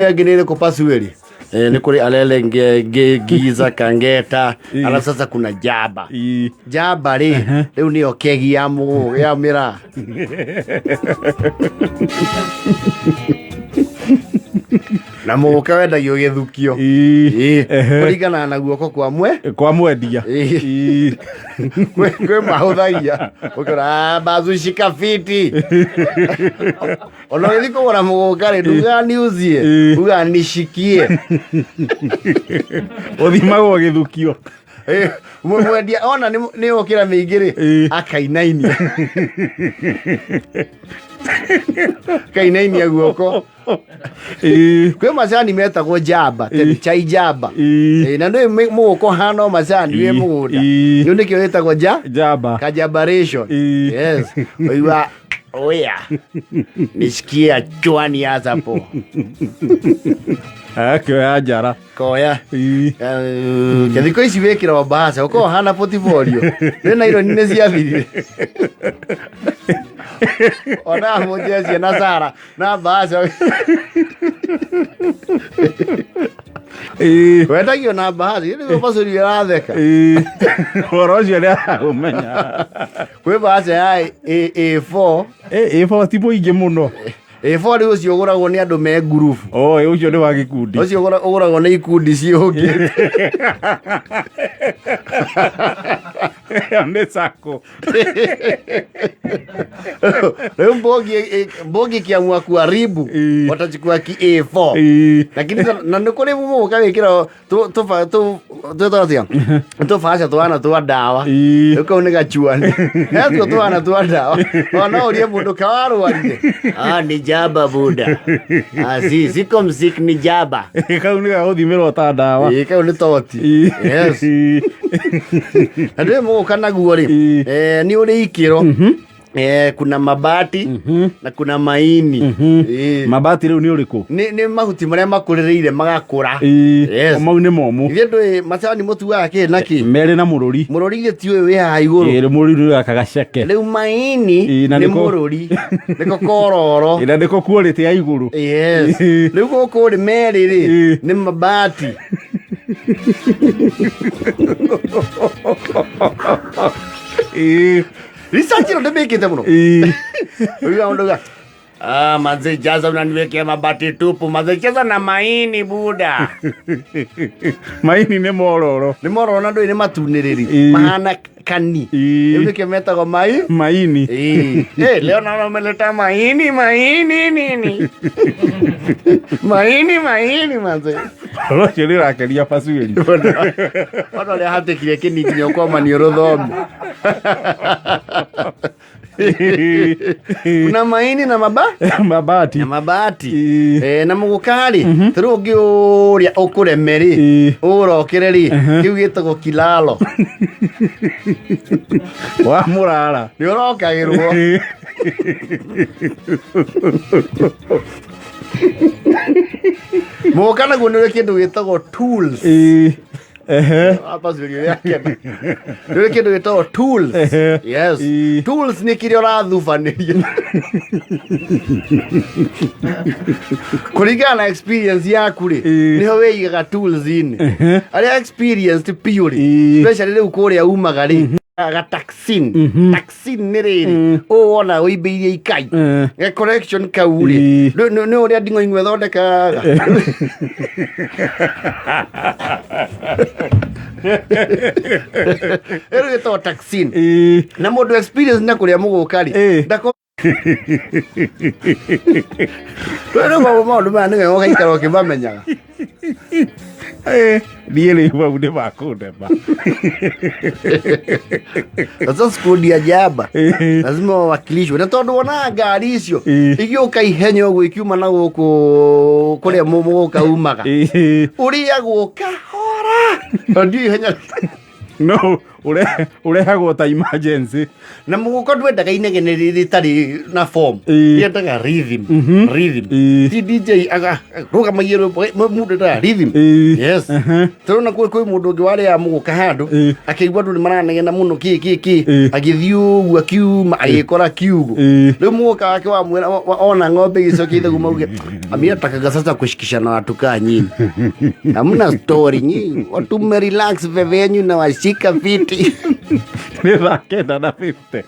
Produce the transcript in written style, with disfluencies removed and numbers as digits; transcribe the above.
Ĩngĩ nĩ ĩrĩkũ pasuĩri? Nĩ kũrĩ alele ngiza kangeta, alafu sasa kuna jaba. Jaba rĩ, rĩu nĩyo kegi ya mũgũ ya mĩraa. Na mũgũka wendagio gĩthukio. Kũringana na guoko kwa mwe kwa mwendia. Kwĩ mahũthagia ũkĩona, "Ah, bazu shika fiti." Ona ũgĩthiĩ kũgũra mũgũka rĩ, ndugaga niuzie, ugaga nishikie. Ũthimagwo gĩthukio. Mwendia ona nĩ ũkĩra mĩingĩ rĩ, akainainia kainainia guoko. Kwĩ macani metagwo jaba tene, chai jaba. Na nĩ mũgũka ũhana o macani wĩ mũgũnda. Rĩu nĩkĩo wĩtagwo ja Jaba. Kajabaration. Yes, oiwa oya nisikia chwani hapo. Akĩoya njara. Koya. Thikũ ici wĩkĩra bahasha ũkorwo hana portfolio rĩ na ironi nĩ ciathirire ona mũnjecia na Sara na bahasha. Wendagio na bahasha nĩguo bacũri ĩratheka. Ũhoro ũcio nĩ araũmenya. Kwĩ bahasha ya A4. Ĩ ti mũingĩ mũno. A4 rĩu ũcio ũgũragwo nĩ andũ me ngurubu. Oh, ũcio nĩ wa gĩkundi. Ũcio ũgũragwo nĩ ikundi ciũngĩte. Ĩyo nĩ sacco. Rĩu mbogi ikiamua kuharibu, watachukua ki A4. Lakini na nĩ kũrĩ mũgũka wĩkĩra twĩtaga atĩa, tũbaca twana twa ndawa. Rĩu kau nĩ gacuani hetuo twana twa ndawa, ona ũrie mũndũ kawarwarire, "Ah, ni jaba buda, ah, si siko msik, ni jaba." Kau nĩ gagũthimĩrwo ta ndawa. Ĩĩ, kau nĩ toti. Yes. Na ndĩ mũgũka naguo rĩ, nĩ ũrĩ ikĩro. Kuna mabati na kuna maini. Mabati rĩu nĩ ũrĩkũ? Nĩ mahuti marĩa makũrĩrĩire magakũra. Yes. Mau nĩ momũ. Ithuĩ ndũĩ macani mũtuaga kĩ na kĩ. Merĩ na mũrũri. Mũrũri githĩ ti ũyũ wĩ haha igũrũ? Ĩĩ, mũrũri nĩ gaka gaceke. Rĩu maini na nĩ mũrũri. Nĩko kororo. Ĩĩ, na nĩko quality ya igũrũ. Yes. Rĩu gũkũ rĩ merĩ rĩ nĩ mabati. Research ĩno ndĩmĩkĩte mũno. Ũyũ aondoga. Ah, manze jaza unaniwekea mabati tupu, manze cheza na maini buda. Maini nĩ mororo. Nĩ mororo na ndũĩ nĩ matunĩrĩri. Mahana kani. Rĩu nĩkĩo metagwo mai maini. Leo naona umeleta maini, maini nini? Maini, maini manze. Ũhoro ũcio nĩ ũrakeria basuĩri. Ona ũrĩa hatĩkire kĩni nginya ũkoma nĩ ũrũthome. Kuna maini na maba mabati. Na mabati. Na mũgũka rĩ, tarĩu ũngĩ ũrĩa ũkũreme rĩ, ũrokere rĩ, kĩu gĩtagwo kilalo. Wa mũrara. Nĩ ũrokagĩrwo. Mũgũka naguo nĩ ũrĩ kĩndũ gĩtagwo tools. Ehe. Hapa zuri yake. Nĩ ũrĩ kĩndũ gĩtagwo tools. Yes. Tools nĩ kĩrĩa ũrathubanĩria. Kũringana na experience yaku rĩ, nĩho wĩigaga tools inĩ. Arĩa experienced biũ rĩ, especially rĩu kũrĩa umaga rĩ, ga taxin. Taxin nĩ rĩrĩ, ũũ wona ũimbĩirie ikai. Ga correction kau rĩ, nĩ ũrĩa nding'oing'o ĩthondekaga. Rĩu gĩtagwo taxin. Na mũndũ experience na kũrĩa mũgũka rĩ, ndako rĩu maũndũ maya nĩ wega ũgaikara ũkĩmamenyaga. Niĩ rĩu mau nĩ makũndema. Sasa skundi ya jaba lazima wawakilishwe, na tondũ wonaga ngari icio igĩũka ihenya ũguo ikiuma na gũkũ kũrĩa mũgũka umaga, ũrĩagwo kahora tondũ ndiũĩ ihenya. No ũrehagwo ta emergency. Na mũgũka ndwendaga inegene rĩtarĩ na form. Rĩendaga rhythm. Rhythm. Ti DJ aga rũgamagie rwĩmbo, mũndũ endaga rhythm. Yes. Tũrona kwĩ mũndũ ũngĩ warĩaga mũgũka handũ, akĩigua andũ nĩ maranegena mũno kĩ kĩ kĩ, agĩthiĩ ũguo akiuma agĩkora kiugũ. Rĩu mũgũka wake wamwĩra ona ng'ombe igĩcokia ithagu mauge amiatakaga sasa kushikisha na watu kaa nyinyi, hamna story, nyinyi watu mmerelax, veve yenyu na washika viti. Nĩ thaa 9:50.